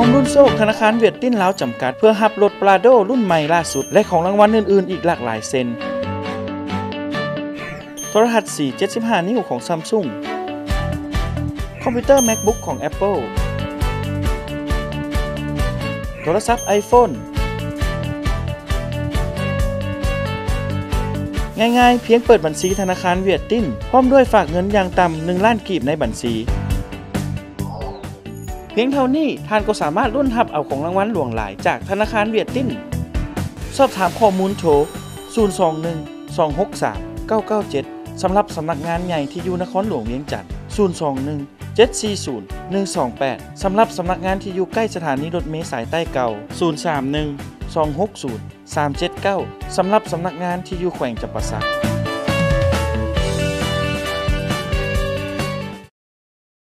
ຮ່ວມລຸ້ນໂຊກທະນາຄານຫວຽດຕິ້ນລາວຈຳກັດ ເພື່ອຮັບລົດປຣາໂດລຸ້ນໃໝ່ລ່າສຸດ ແລະ ຂອງລາງວັນອື່ນໆອີກຫຼາກຫຼາຍເຊັ່ນ: ໂທລະທັດສີ ເຈັດສິບຫ້າ ນິ້ວຂອງ Samsung, ຄອມພິວເຕີ MacBook ຂອງ Apple, ໂທລະສັບ iPhone. ງ່າຍໆ ພຽງເປີດບັນຊີທະນາຄານຫວຽດຕິ້ນ ພ້ອມດ້ວຍຝາກເງິນຢ່າງຕ່ຳ ໜຶ່ງລ້ານກີບໃນບັນຊີ. ພຽງເທົ່ານີ້ ທ່ານກໍສາມາດລຸ້ນຮັບເອົາຂອງລາງວັນຫຼວງຫຼາຍຈາກທະນາຄານຫວຽດຕິ້ນ. ສອບຖາມຂໍ້ມູນໂທ ສູນສອງໜຶ່ງ ສອງຫົກສາມ ເກົ້າເກົ້າເຈັດ ສຳລັບສຳນັກງານໃຫຍ່ທີ່ຢູ່ນະຄອນຫຼວງວຽງຈັນ, ສູນສອງໜຶ່ງ ເຈັດສີ່ສູນ ໜຶ່ງສອງແປດ ສຳລັບສຳນັກງານທີ່ຢູ່ໃກ້ສະຖານີລົດເມສາຍໃຕ້ເກົ່າ, ສູນສາມໜຶ່ງ ສອງຫົກສູນ ສາມເຈັດເກົ້າ ສຳລັບສຳນັກງານທີ່ຢູ່ແຂວງຈຳປາສັກ.